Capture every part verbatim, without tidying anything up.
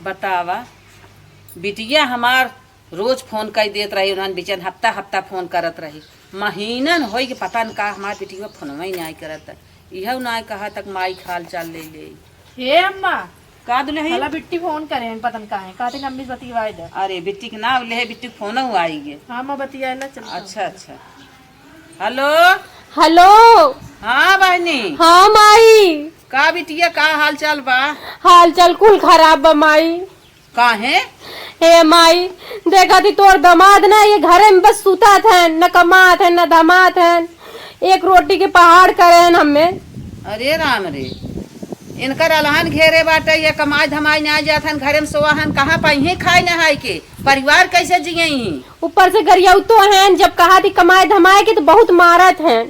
बतावा, बिटिया हमार रोज फोन कइ देत रही, उन्हन बिचन हफ्ता हफ्ता फोन करत रही। महीनन होइ के पता न का हमार बिटिया फोनवा ही नाहीं करत। इहउ नाहीं कहत कि माई क हाल चाल लेइ लेइ। हे अम्मा, का दुलही? भला बिट्टी फोन करे हैं, पता न काहे। कहते कि अम्मी से बतियाए दे। अरे बिट्टी के नाव लेहे, बिट्टी के फोनउ आइ गे। हाँ अम्मा, बतियाए ला, चल। अच्छा, अच्छा। हेलो। हेलो। हाँ बहिनी। हाँ माई। का बिटिया, का हाल चाल बा? हाल चाल कुल खराब बा माई। काहे? हे माई, देखत ही तोर दमाद ना ये घरे में बस सुतत हैं, न कमात हैं, न धमात हैं, एक रोटी के पहाड़ करे हैं हमें। अरे राम रे, इनकर अलहन घेरे बाटे, ये कमाई धमाई नाहीं जात हैं, घरे में सोवा हैं, कहाँ पइहीं खाए नहाए के, परिवार कइसे जियइहीं? ऊपर से गरियउतो हैं, जब कहत ही कमाए धमाए के तो बहुत मारत हैं।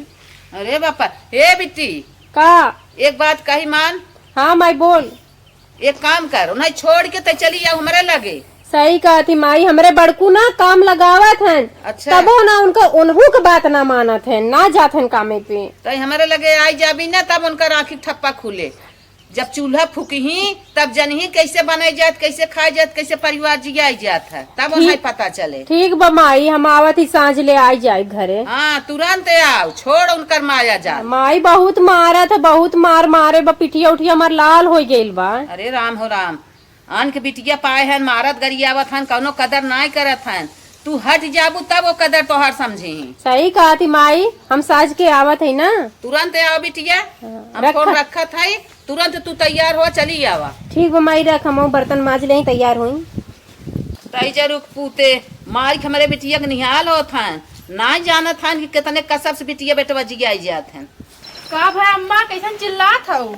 अरे बापा, ए बिट्टी। का? एक बात कही मान। हाँ माई बोल। एक काम कर, उन्हें छोड़ के तै चली आउ हमरे लगे। सही कहत ही माई, हमरे बड़कू ना काम लगावत हैं। अच्छा। तबो ना उनका, उनहू के बात ना मानत हैं, ना जात हैं कामे पे। तै हमरे लगे आई जाबी ना, तब उनकर आँखी ठप्पा खुले। जब चूल्हा फूकही, तब जनही कइसे बनाई जात, कइसे खाई जात, कइसे परिवार जियाई जात है, तब ठीक। उन्हें पता चले। ठीक बा माई, हम आवत ही साँझ ले आई जाई घरे। हाँ, तुरंत आउ, छोड़ उनकर माया जाल। माई बहुत मारत है, बहुत मार मारे बा, पिठिया उठिया हमार लाल होइ गइल बा। अरे राम हो राम, आन के बिटिया पाए हन, मारत गरियावत हन, कउनो कदर नाहीं करत हन। तू हट जाबू तब वो कदर तोहार समझिहीं। सही कहत ही माई, हम साँझ के आवत ही ना। तुरंत आउ बिटिया, हाँ, हम फोन रखत। रखत हई, तुरंत तू तैयार हो, चली आवा। ठीक बा माई, रख, हम बर्तन माँज लेई, तैयार होई। तई जरूर पूते, माई के हमरे बिटिया के निहाल होत हन, नाहीं जानत हन कि कितने कसब से बिटिया बेटवा जियाई जात हन। का भा अम्मा, कइसन चिल्लात हऊ?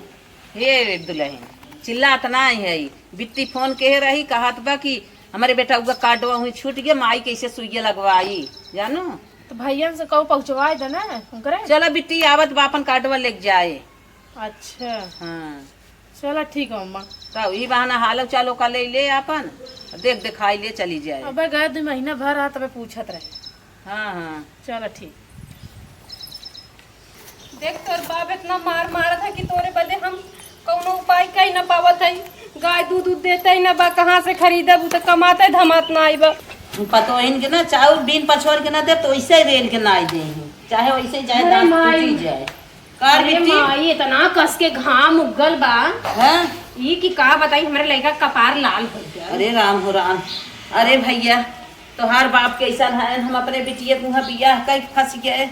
हे दुलहिन, चिल्लात नाहीं है, बिट्टी फोन केहे रही, कहत बा कि हमरे बेटउआ कार्डवा हुई छूट गया, माई कइसे सुइया लगवाई, जानू? तो भइयन से कहू पहुँचवाए दे ना उनकरे। चला बिट्टी, आवत बा, आपन कार्डवा लेके जाए। अच्छा। हाँ। चला ठीक है अम्मा। तब ई बहाना हालो चालो का ले ले आपन, देख देखाई ले चली जाए। अबे गए दो महीना भर रहा तबे पूछत रहे। हाँ, हाँ। चला ठीक। देख, तोर बाप इतना मार मारत है कि तोरे बदे हम कउनो उपाय कइ ना पावत है। गाय दूध दूध देते ही ना बा, कहाँ से खरीदब? उ तो कमाते धमात ना आई बा। पतोहिन के ना चाउर बीन पछोर के ना दे, तो वैसे ही रेल के ना आई दे, चाहे वैसे ही चाहे अरे दांत माई। टूटी जाए। का अरे बिट्टी? माई, इतना कस के घाम उगल बा। हाँ? ई कि का बताई, हमरे लइका कपार लाल हो गया। अरे राम हो राम। अरे भइया, तोहार बाप कइसन है, हम अपने बिटिया के उहाँ बियाह कइ के फंस गए।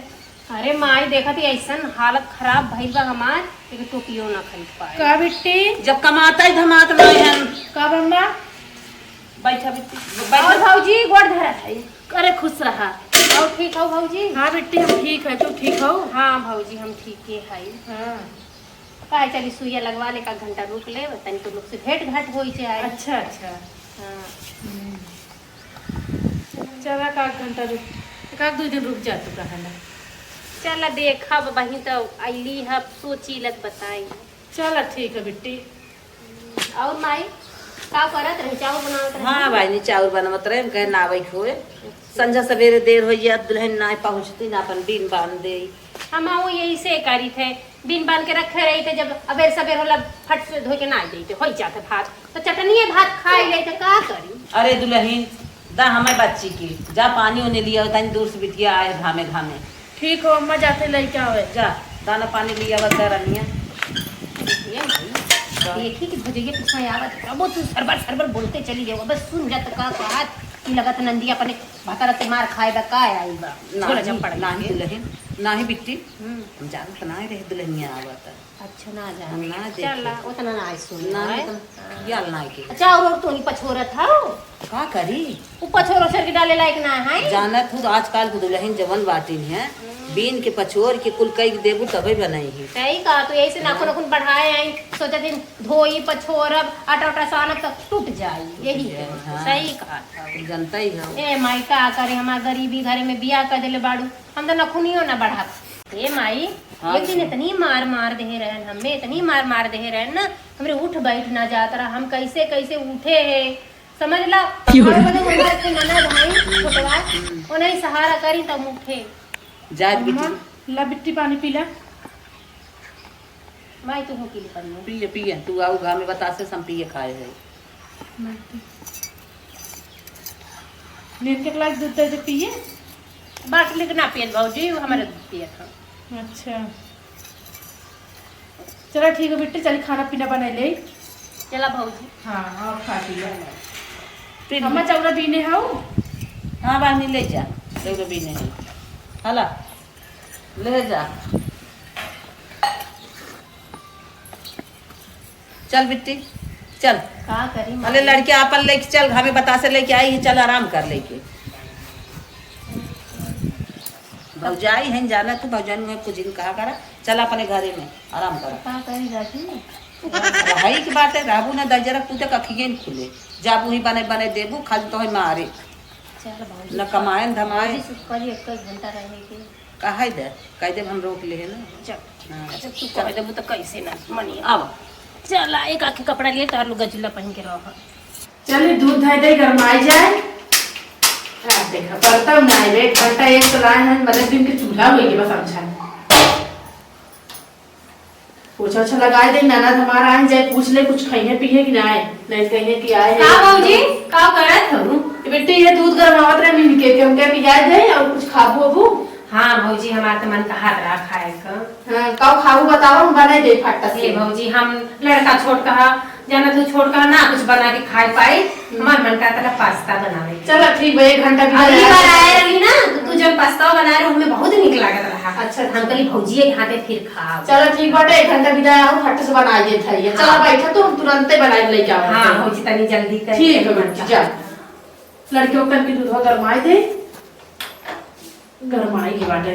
अरे माई, देखत ही अइसन हालत खराब भइल बा हमार, एक टोपियो ना खरीद पाए। का बिट्टी? जब कमाता ही धमात ना है। का बम्मा? बैठा बिट्टी, और बैठा। भौजी, गोड़ धरत है। अरे खुश रहा। और ठीक हो भौजी? हाँ बिट्टी, हम ठीक है, तू ठीक हो? हाँ भौजी, हम ठीक ही है। हाँ। काहे चली सुइया लगवा ले, एक आध घंटा रुक ले, तनी तो लोग से भेंट घाट होई जाए। अच्छा, अच्छा। हाँ। हम्म। चला, एक आध घंटा रुक, एक आध दो दिन रुक जा तू, कहा ना। चला देखा बहिन, तो अइली है, सोची लत बताई। चला ठीक है बिट्टी। और माई, का करत रही? चाउर बनावत रही? हाँ भाई, नी चाउर बनवत रहे, हम कहे ना आवे के होए। संझा सवेरे देर हो जात, दुलहिन ना पहुँचती, ना अपन बीन बान दे। हम आओ यही से करी थे, बीन बान के रखे रही थे, जब अबेर सबेर होला फट से धोई के ना देते, हो जाते भात, तो चटनिए भात खाई ले, तो का करी? अरे दुलहिन, दा हमें बच्ची की, जा पानी ओने लिया, तनी दूर से बिटिया आए घामे घामे। ठीक हो अम्मा, जाते लइके आवे। जा, दाना पानी लिया, बस रनिया। ये माई, देखी कि भजैया पीछे आवत, तबो तू सरबर सरबर बोलते चली जाओ। बस सुन जा त का कहत कि लगत नंदी अपने भतार से मार खाए बा, का आइल बा? झोला नाही, झप्पड़ नाही लेके। दुलहिन, नाही बिट्टी। हम्म। हम जानत नाही रहे दुलहिनिया आवत। अच्छा, ना जाने। ना देखे। चला, उतना ना सुन ना, है। उतना ख्याल ना के। अच्छा, और, और तू ही पछोरत हौ? का करी? उ पछोर ओछोर के डाले लायक ना है। जानत हूँ, आजकल के दुलहिन जवन बाटिन है, हम्म। बीन के पछोर के कुल कई देबू तबे बनाई है। सही कहा, तू यही से नाखून हाँ। नाखून बढ़ाए आई, सोचत ही धोई पछोरब, आटा उटा सानब त टूट जाई, यही टूट जाई, है। हाँ। सही कहा। तू जनता ही हो। ए माई, का करे, हमार गरीबी घरे में बियाह कर देले बाड़ू, हम तो नखुनियो ना बढ़ाब। ए माई, हाँ। एक दिन इतनी मार मार देहे रहन हमें, इतनी मार मार देहे रहन ना, हमरे उठ बैठ ना जात रहा। हम कैसे कैसे उठे हैं, समझ ला। क्यों? हमारे बदे हमारे के ननद भाई छोटवा, उन्हें सहारा करी तब उठे। जा अम्मा, बिट्टी। ला बिट्टी पानी पी ला। माई, तू हो पी ले पानी। पिए, पिए, तू आऊ घामे बतासे हम पिए खाए है। नीन के गिलास दूध दे दे पिए। बाटली के ना पियन भौजी, वो हमारे दूध पिए था। अच्छा, चला ठीक है बिट्टी, चली खाना पीना बनाई ले। चला भौजी। हाँ, और खा पी ले। फिर अम्मा चौरा बीने हऊ? हाँ बहिनी, ले जा, चौरा बीने है। हला, ले जा। चल बिट्टी, चल। का करी अरे माई? लड़किया आपन लेके चल, घामे बतासे लेके आई है, चल आराम कर लेके। भौजाई हैं, जाना तू भौजाई में कुछ दिन कहा करा, चल अपने घरे में आराम करा। का करी जाती? रहाई की बात है, रहबू ना दजरा पूते कखिए न खुले, जाबू ही बने बने देबू, खाली तो है मारे। चल भौजी, न कमाए न धमाए। भौजी, शुक्र है, एक घंटा रहे के। कहे दे, कह दे हम रोक ले है ना। चल। हाँ। जब तू कह देबू तो कैसे ना मनी। अब चला, एक आखी कपड़ा लिए, तोहर लुगा झुल्ला पहन के रह। चल, दूध धर दे, गरमाई जाए। आ, देखा, बर्तन ना आए, एक घंटा एक तो लाए हैं, मतलब दिन के चूल्हा होई के बस अच्छा। पोछा ओछा लगाए दे, ननद हमारा आए जाए, पूछ ले कुछ खाइए पीए कि ना आए, नहीं कहिए कि आए का हैं। भौजी, का करत हऊ? ए बेटी, ये दूध गरमावत रहे नीन के, के हमके पियाए दे और कुछ खाबू अबू। हाँ भौजी, हमार तो मन कहत रहा खाए का। हाँ, का खाबू बताओ, हम बनाए दे फट ए से। भौजी, हम लड़का छोट कहा, जाना तू छोट कहा ना, कुछ बना के खाए पाई। हमार मन कहत रहा पास्ता बनावे के। चलो ठीक बा, एक घंटा भी पहली बार आए रही ना, तो तू जब पास्ता बनाए रहे, हमें बहुत नीक लागत रहा। अच्छा, हम अच्छा। कहली भौजी के हाथे फिर खाब। चलो ठीक बाटे, एक घंटा बिदा आओ, फट से बनाई देत है ये। चलो हाँ। बैठा, तो हम तुरंते बनाई लेके आओ। हाँ भौजी, तनी जल्दी कर। ठीक है बेटी, जा। लड़कियों के तनकी दूधवा गरमाई दे, गरमाई के बाटे।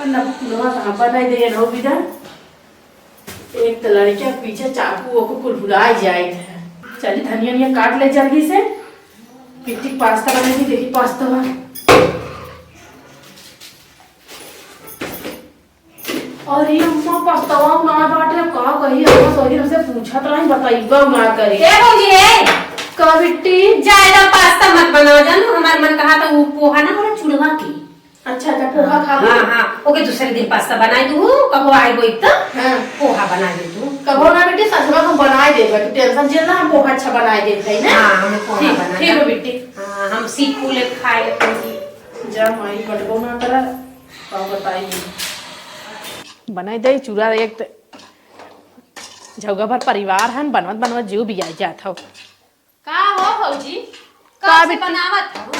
और ना पुलवा कहाँ बनाई दे रहो बिदा। एक तो लड़किया पीछे चाकू ओको कुल भुलाए जाए थे। चली धनिया वनिया काट ले जल्दी से। पिट्टी पास्ता बनाई, देखी पास्ता बा। अरे अम्मा, पास्ता ना बाटे, अब का कही, अम्मा सही हमसे पूछत रही, बताइबा ना करे। ए भौजी, ए! का बिट्टी? ज्यादा पास्ता मत बनाओ जानू, हमार मन कहा था वो पोहा ना, वो चुड़वा की। अच्छा, अच्छा, पोहा खा हाँ, हाँ, ओके, दूसरे दिन पास्ता बनाई दू, कबो आई गो एकदम हाँ। पोहा बना दे तू। कबो ना बेटी, सचवा हम बनाई देबे, तू टेंशन जिन ना, हम पोहा अच्छा बनाई देत है ना। हाँ, हमें पोहा ठीक, बना ठीक दे। है बेटी। हाँ, हम सीख फूले खाए ले। जा माई, बटबो ना करा, का बताई। बनाई दे चूरा, एक त झौगा भर परिवार हन, बनवत बनवत जीव बियाई जात हौ। का हो भौजी, का कब से बेटी? बनावत हो?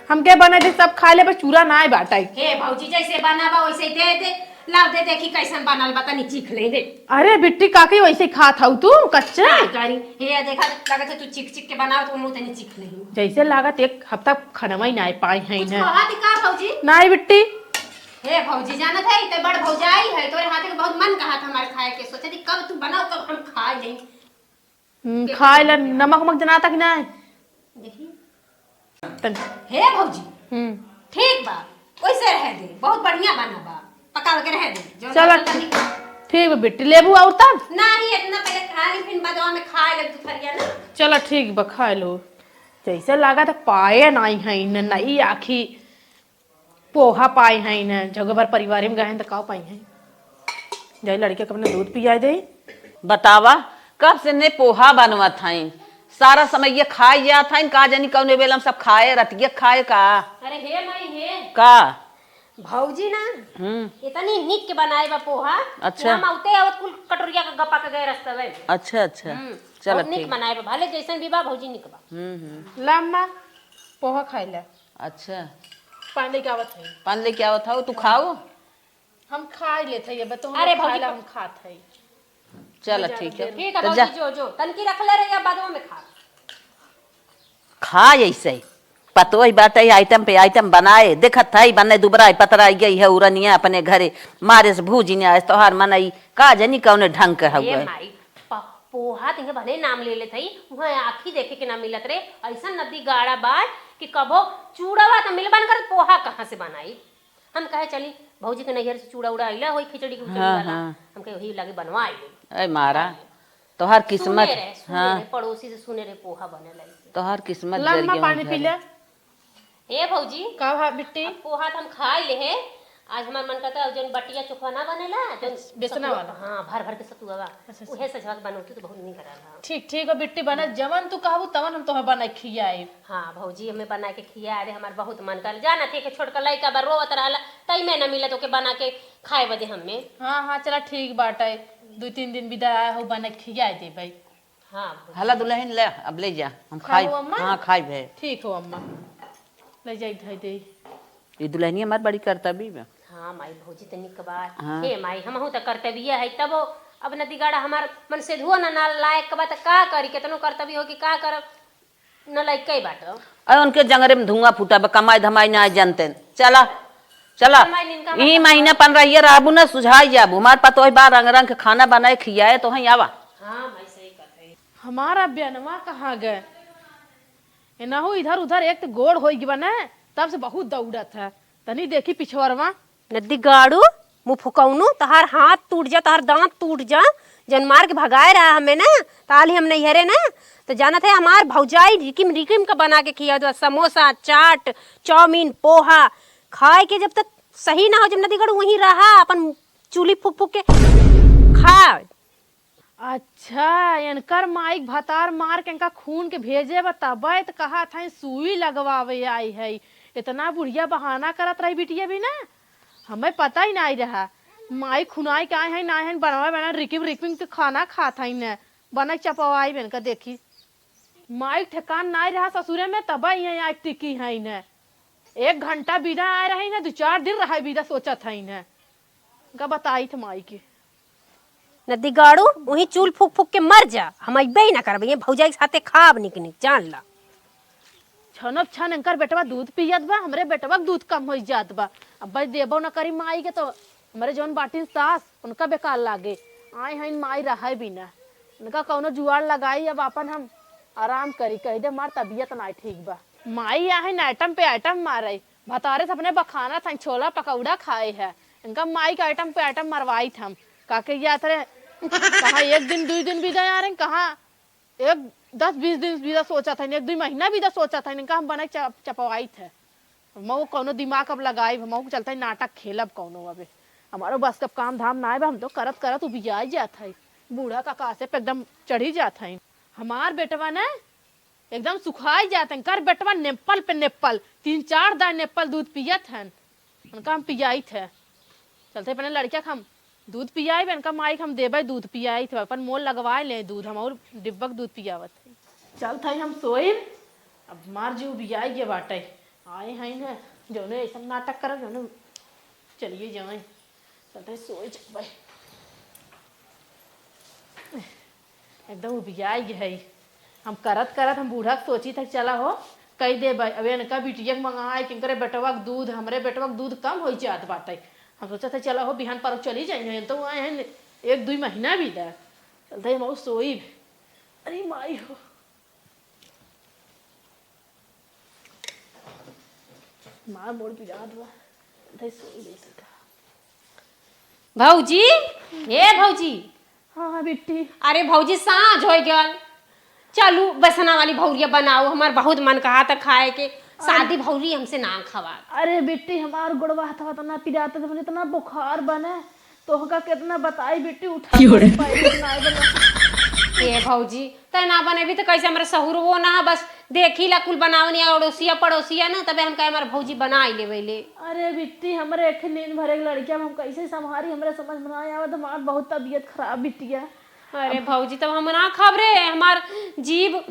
हमके बने दे, सब खा ले, बस चूरा नाय बाटे। हे भौजी, जैसे बनावा वैसे दे दे, लाव दे, देखी कैसन बनल बा, तनी चीख ले दे। अरे बिट्टी, का कही वैसे खात हऊ तू कच्चा? का करी? हे देखा, लगत है तू चीख चीख के बनावत हो, मुँह तनी चीख ले। जैसे लागत एक हफ्ता खनवा ही नाय पाए हैं कुछ ना। खवा दी का भौजी? नाय बिट्टी। हे भौजी, जानत है, ते बड़ भौजाई है, तोरे हाथे के बहुत मन कहा था हमारे खाए के, सोचे थी कब तू बनाओ, कब हम खा ले। हम्म, खाए ला नमक उमक जनाता कि नाय? देखी। तन- हे भौजी, हम्म। ठीक बा, वैसे रहे दे, बहुत बढ़िया बना बा, पकावे के रहे दे। जो चलो, तनी ठीक बा बेटी, लेबू और तब? नाही, इतना पहले खा ली, फिर बाद में खा ले दुपहरिया ना। चलो ठीक बा, खा लो। जैसे लागत पाए नाई है, न, नई आखी पोहा पाई हैं न, जगह भर परिवार में गए हैं तो का पाई हैं? जाई लड़के के अपने दूध पियाई दे। बतावा, कब से ने पोहा बनवत हैं, सारा समय ये खाए जात हैं, का जानी कौने बेला में सब खाए, रतिया खाए का? अरे हे माई हे। का? भौजी ना, हम्म। इतनी निक के बनाए बा पोहा, अच्छा। कि हम आउते आवत कुल कटोरिया का गपा के गए रस्तवे। अच्छा, अच्छा। हम्म, चलो बहुत निक ठीक। बनाए बा, भले जैसन भी बा, भौजी निक बा। हम्म, हम्म। ला अम्मा, पोहा खाई ला। अच्छा। पानी लेके आवत है। पानी लेके आवत हऊ, तू खाऊ? हम खा लेत है, अब तो हम अरे भौजी, खाला हम खात है। चल, ठीक है। ठीक है तो भौजी, जा। जो, जो, तनकी रख ले रही है, बाद में खा। खा ऐसे। पतोही बाटे, आइटम पे आइटम बनाए, देखत है, बने दुबराई, पतराई गई है, उरनिया अपने घरे, मारे से भूजी ने आए, तोहार मनई, का जनी कौने ढंग के ए हउए। माई, प-, पोहा तिहे भले नाम ले लेत हई, उहाँ आँखी देखे के ना मिलत रे। ऐसन नदी गाड़ा बाय कि कबो चूड़वा त मिलबा न करत, पोहा कहाँ से बनाई? हम कहे चली, भौजी के नैहर से चूड़ा उड़ा अइला होई, खिचड़ी के उचड़ी हाँ, वाला। हाँ। हम कहे वही लागे बनवा आई। ए मारा, तोहार किस्मत। सुने रे, सुने हाँ। रे, पड़ोसी से सुने रे, पोहा बने लाई। तोहार किस्मत ला जर अम्मा, गई पानी उधर। पी ले। ए भौजी। का भा बिट्टी? अब पोहा त हम खा ले हे, आज हमार मन करता है, जौन बटिया चोखा ना बनेला, जौन बेसना सतुआ वाला। हाँ, भर भर के सतुआ बा। अच्छा, अच्छा। उहे सजवा के बनौती तो बहुत नीक रहल ह। ठीक, ठीक बा बिट्टी, बना जवन तू कहबू तवन हम तोहे बना खियाई। हाँ भौजी, हमें बना के खिया दे, हमार बहुत मन कर। जाना थे कि छोटका लइका बा, रोवत रहला, टाइमे ना मिलत ओके बना के खाए बदे हमें। हाँ, हाँ, चला ठीक बाटे, दू तीन दिन बिदा हो, बना के खिया देबै। हाँ भौजी। हला दुल्हन ले, अब ले जा, हम खाई। खाओ अम्मा। हाँ, खाई भे। ठीक हो अम्मा, ले जाई धई दे। ये दुल्हनिया हमार बड़ी करतबी बा। हाँ माई, भौजी त निक बात। हाँ। हे माई, हमहू त करतबिया है, तबो अब नदीगाड़ा हमार मन से धुआ ना, ना लायक बा, त का करी, केतनो करतबी हो कि का करब, न लइके बाटो। अरे उनके जंगरे में धुआं फूटा बा, कमाई धमाई ना जानते। चला, चला। कमाई निनका ई बा। महीना पन्द्रहिया रहबू ना, सुझाई जाबू। हमार पतोह बा रंग रंग के खाना बनाए खियाए, तोहई आवा। हाँ माई, सही कहत है। हमारा बेनवा कहाँ गए? एनहू इधर उधर एक तो गोड़ होई गई बा ना, तब से बहुत दौड़त है। तनी देखी पिछवरवा। नदीगाड़ू, मुँह फुकौनू, तहार हाथ टूट जा, तहार दाँत टूट जा, जन मार के भगाए रहा हमें ना, ताली हम नैहरे ना, तो जानत है हमार भौजाई रिकिम रिकिम का बना के खिया दो, समोसा, चाट, चाउमीन, पोहा, खाए के जब तक सही ना हो, जब नदीगाड़ू वहीं रहा, अपन चूल्ही फूक फूक के खा। अच्छा, इनकर माई के भतार मार के इनका खून के भेजे बा, तबे त कहत हई सुई लगवावे आई है। इतना बुढ़िया बहाना करत रही बिटिया भी ना, हमें पता ही नाई रहा। माई खुनाई के आए हैं, ना हैं, बनवा बना रिकिम रिकिम के खाना खात हई न, बना चपवाई बन का देखी। माई ठेकान नाई रहा ससुरे में, तबे यहाँ आके टिकी हई न। एक घंटा बिना आए रही न, दो चार दिन रहे बिना सोचत हई न। का बताई थे माई के। नदीगाड़ू, वहीं चूल फूक फूक के मर जा, हम अइबे ही ना करब, ये भौजाई के साथे खाब निक निक, जान ला। छनब छन इनकर बेटवा दूध पियत बा, हमरे बेटवा के दूध कम होई जात बा। अब भाई देबो ना करी माई के तो हमरे जौन बाटिन सास, उनका बेकार लागे। आए हईन माई रहे बिना, उनका कौनो जुआड़ लगाई, अब आपन हम आराम करी, कह दे हमार तबीयत ना ठीक बा। माई आहे आइटम पे आइटम मारे, भतारे से अपने बखानत हन, छोला पकौड़ा खाए है। इनका माई के आइटम पे आइटम मरवाइत हम। काके या तरे कहाँ एक दिन, दुई दिन बीता आ रहे, कहाँ एक दस बीस दिन बीता सोचत हन, एक दुई महीना बीता सोचत हन, इनका हम बना चप-, चपवाइत है। हम वो कौनो दिमाग अब लगाई, हम वो चलते नाटक खेलब कौनो अबे। हमारो बस के अब काम धाम ना आए बा, हम तो करत करत उबियाई जात है। बूढ़ा का कासे पे एकदम चढ़ी जात है। हमार बेटवा ने एकदम सुखाई जात हैं। कर बेटवा नेप्पल पे नेप्पल, तीन चार दाई नेप्पल दूध पियत हन। उनका हम पियाइत है। चलते अपने लड़किया के हम दूध पियाइब, इनका माई के हम देबै दूध पियाइत है। अपन मोल लगवाए ले दूध, हम और डिब्बा के दूध पियावत है। चलत है हम सोइब, अब मार जी उबियाई गए बाटे। आए हैं न, जौने ऐसा नाटक करब, जौने चलिए जाए। चलते सोई जाबे। एकदम उबियाई गई है। हम करत करत हम बूढ़ा के सोची था, चला हो, कही देबे। अब इनका बिटिया के मंगाए, किनकरे बेटवा के दूध, हमरे बेटवा के दूध कम हो जात बाटे। हम सोचा था, चला हो, बिहान पर चली जाइए, तो आए हैं एक दुई महीना भी दा। चलते हम और सोई। अरे माई हो। मार मोर पिरात बा। धई सोई जैसे का। भौजी, हे भौजी। हाँ, हाँ, बिट्टी। अरे भौजी, साँझ होइ गल। चलू, बेसना वाली भौरिया बनाओ, हमार बहुत मन कहा था खाए के। अरे। सादी भौरी हमसे ना खवा। अरे बिट्टी, हमार गोड़वा हथवा तना पिरात, हमरे इतना बुखार बने। तोहका केतना बताई बिट्टी, उठा क्यों रे? पाई ना आए बने। ए भौजी, तै ना बनेबी त कैसे? हमरे सहुरवो ना, बस देखी ला कुल बनावनी, अड़ोसिया पड़ोसिया ना, तबे हम कहे हमार भौजी बनाई लेवे ले। अरे बिट्टी, हमरे एक नींद भरे के लड़किया में हम कैसे संभारी, हमरे समझ में ना आवत, हमार बहुत तबीयत खराब बिटिया। अरे भौजी, तब हम ना खाब रे, हमार जीभ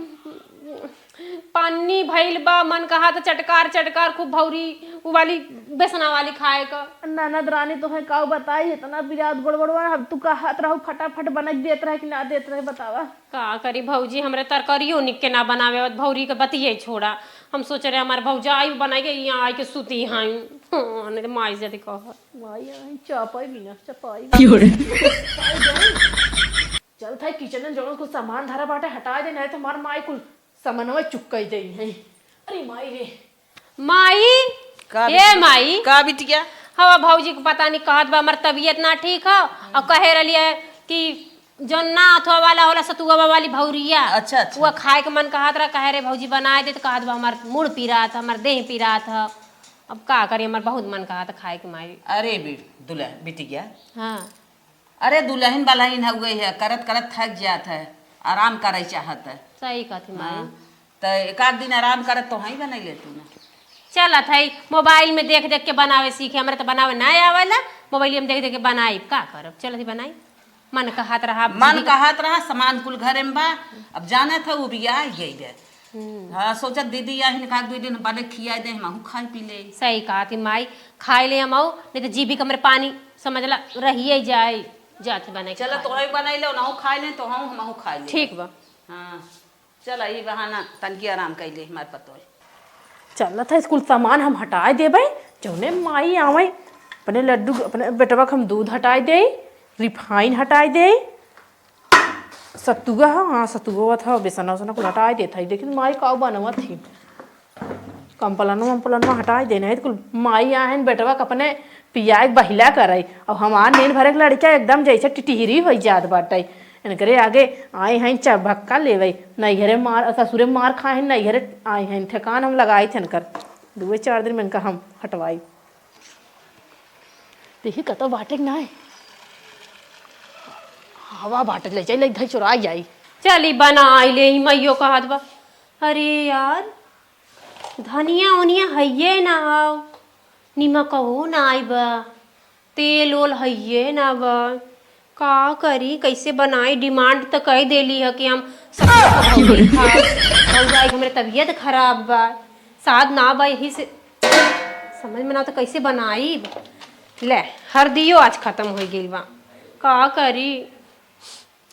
पानी भइल बा, मन कहा त चटकार चटकार खूब भौरी उ वाली बेसना वाली खाए क। ननद रानी तोहे काऊ बताई, इतना बिराद गोड़बड़वा, अब तू कहत रहू फटाफट बनक देत रहे कि ना देत रहे, बतावा। का करी भौजी, हमरे तरकारियो निक के ना बनावे आवत, भौरी के बतिये छोड़ा। हम सोचे रहे हमार भौजाई बनाई के यहाँ आई के सुती हैं। हाँ, नहीं तो माई जदी कह। माई आई चपाई बिना, चपाई। क्यों रे? चल थाई किचन में जौन कुछ सामान धरा बाटे हटा दे, नहीं तो हमार माई कुल सामानवा चुक कर दे हैं। अरे माई रे। माई, का ए बिटिया? माई। का बिटिया? हवा भौजी के पता नहीं कहत बा, हमार तबीयत ना ठीक है, और कहे रहली है कि जौन ना अथवा वाला होला सतुआ वाली भौरिया, अच्छा, अच्छा। वो खाए के मन कहत रहा, कहे रे भौजी बनाए दे, तो कहत बा हमार मुड़ पिरात है, हमार देह पिरात है। अब का करी, हमार बहुत मन कहत खाए के माई। अरे बी-, दुल्हन, बिटिया। हाँ। अरे दुल्हन बलहिन हउए है, करत करत थक जात है, आराम करे चाहत है। सही कहत ही माई। हाँ, त एक आध दिन आराम करत तो हई बनई लेतू ना। चलत है, मोबाइल में देख देख के बनावे सीखे, हमरा त बनावे ना आवेला, मोबाइल में देख देख के बनाई, का करब, चलत ही बनाई। मन कहत रहा, मन जिद कहत रहा, सामान कुल घरे में बा। अब जानत है, उबिया गई बे। हम्म। हाँ, सोचत दीदी आहिन, का दुई दिन बने खिया दे, हमहू खाई पी ले। सही कहत ही माई, खाई ले हमहू, नहीं तो जीभी के हमरे पानी समझ ला रहिए जाए, जात बने चला, खाए। तोहई बनाई ले, उनहू खाई ले, तो हम, हमहू खाई ले। ठीक बा। हाँ, चला, ई बहाना तनकी आराम कई ले हमार पतोह। चलत है, स्कूल सामान हम हटाए देबै, जौने माई आवै, अपने लड्डू, अपने बेटवा के हम दूध हटाए देई, रिफाइन हटाए देई, सतुआ ह, हाँ, सतुआ ह, बेसना उसना कुल हटाए देत है। देखिन माई का बनवत ही, कम्पलनवा वम्पलनवा हटाए देना है, कुल माई आहन बेटवा के अपने पियाए के बहिला करे। अब हमार नीन भरे के लड़का एकदम जैसे टिटिहरी होइ जात बाटे। इनकरे आगे आई हैं चबक्का लेवे, नैहरे मार, ससुरे मार खाए हैं, नैहरे आई हैं, ठेकान हम लगाई थे इनकर। दुए चार दिन में इनका हम हटवाई। देखी कतौ बाटे के नाय। हवा बाटे, ले जाई, ले धई चोराई जाई। चली बनाई ले, ई मइयो कहत बा। अरे यार, धनिया ओनिया हइये ना हौ, निमकहू नाई बा, तेल ओल हइये ना बा। का करी, कैसे बनाई? Demand त कइ देली ह कि हम सब खाब। भौजाई के हमरे तबियत खराब बा, साद ना बा, यही से समझ में ना त कैसे बनाई। ले, हरदियो आज खतम होइ गइल बा, का करी?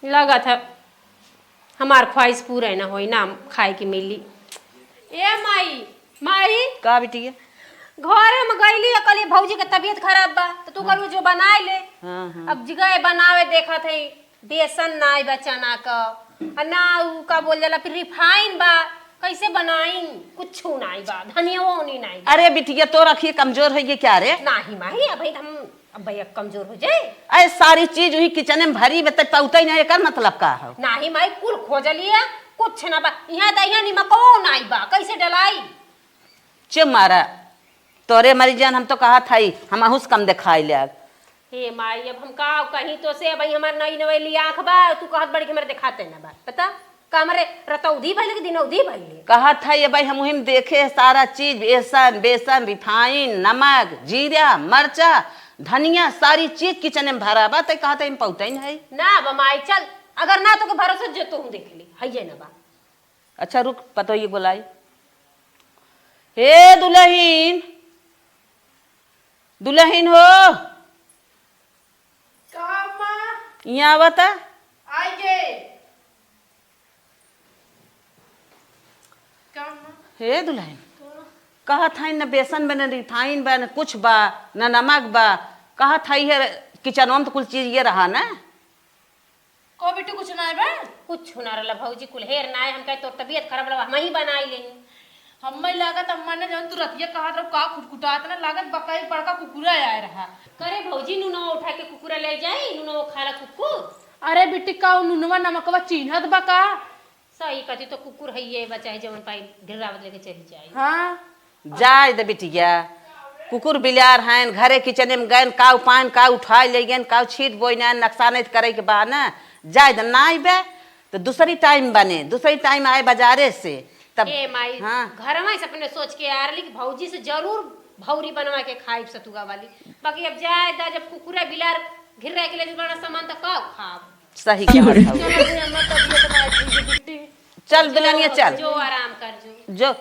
लगत है हमार ख्वाहिश पूरा न होई, ना खाए के मिली। ए माई, माई। का बिटिया? घरे में गईली, कहली भौजी के तबियत खराब बा, तो तू हाँ। कहलू जो बनाए ले। हाँ, हाँ। अब जिगए बनावे देखत है, बेसन नाई बा चना क, आ ना उ का बोल जाला, फिर रिफाइन बा, कैसे बनाई? कुछ नाई बा, धनिया ओनी नाई बा। अरे बिटिया, तोर अखिए कमजोर होइ गई क्या रे? नाही माई, अब हम अब भैया कमजोर हो जाए। अरे सारी चीज वही किचने में भरी बा, त पौतई ना, एकर मतलब का हो? नाही माई, कुल खोज लिया, कुछ ना बा। यहाँ दहिया निमको नाई बा, कैसे डलाई? चुप मारा, तोरे मरी जान, हम तो कहत हई, हम अहुस कम देखाई ले। हे माई, अब हम का कहीं तो से, भाई हमार नई नवेली आँख बा, तू कहत बड़ी कि हमारे देखाते ना बा, बता। का हमरे रतौधी भइले कि दिनौधी भइले? कहत है ये भाई, हम उही में देखे है सारा चीज, बेसन, बेसन, रिफाइन, नमक, जीरा, मरचा, धनिया, सारी चीज किचने में भरा बा, तै कहत है हम पौतइन है। ना बा माई, चल, अगर ना तोके भरोसा जो तू देख ली, हइये ना बा। अच्छा रुक, पतोहिए बोलाई। हे दुलहिन, दुलहिन हो। का अम्मा? इहाँ आवा त। आई गे। का अम्मा? हे दुलहिन, का? कहत हई न बेसन बा, न रिफाइन बा, न कुछ बा, न नमक बा। कहत हई है किचनवा में त कुल चीज ये रहा न। को बिट्टू कुछ नाय बा? कुछ ना रहला भौजी, कुल हेर नाय, हम कहे तोर तबियत खराब रहला, हम ही बनाई लेनी। हम्मे लागत अम्मा ने जौन तू रतिया कहत रहो का खुटखुटात ना लागत बकई बड़का कुकुरा आए रहा। करे भौजी, नुनवा उठा के कुकुरा ले जाई, नुनवा खाला कुकुर। अरे बिट्टी, का उ नुनवा नमकवा चीन्हत बा का? सही कहती तो कुकुर है ये बच्चा है जवन पाई गिरावत लेके चली जाई। हाँ। जाए दे बिटिया, कुकुर बिलार हैं, घरे किचने में गएन, काऊ पान, काऊ उठाए ले गएन, काऊ छीट बोइन, नक्शा नहीं करे के बा ना, जाए दे, ना आइबे तो दूसरी टाइम बने, दूसरी टाइम आए बाजारे से, तब। ए माई, हाँ। घरवा से अपने सोच के आ रही कि भौजी से जरूर भौरी बनवा के खाइब सतुआ वाली, बाकी अब जाए दा, जब कुकुरा बिलार घिर रह के ले बड़ा सामान तो का खाब? सही कहत हऊ। चलो, अम्मा, तबियत ना ठीक है, बिट्टी। चल दुल्हनिया, चल। जो आराम कर जो। जो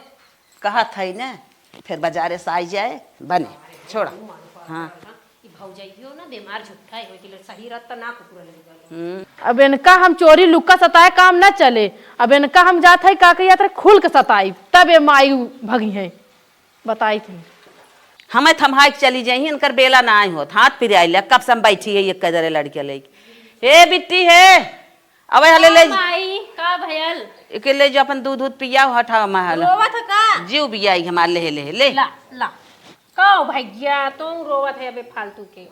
कहत हई न, फिर बाजारे से आई जाए, बने, छोड़ा। हाँ। ई भौजाइयो ना बीमार झूठा है, होई के सही रहत त ना कुकुर ले गए। हम्म। अब इनका हम चोरी लुक्का सताए काम ना चले। अब इनका हम जात है का कहिया तेरे खुल के सताई, तब ये माई भगी है। बताई थी। हमें थम्हाई के चली जाई, इनकर बेला ना आई होत, हाथ पिराई ले, कब से हम बैठी है एक कदरे लड़के लेके। हे बिट्टी हे, अबे हले ले। हाँ माई, का भयल? एके ले जो अपन दूध, दूध पियाओ, हटाओ महल। रोवत है का? जीव बियाई हमार, ले, ले, ले। ला, ला। का हो भैया, तू रोवत है अबे फालतू के।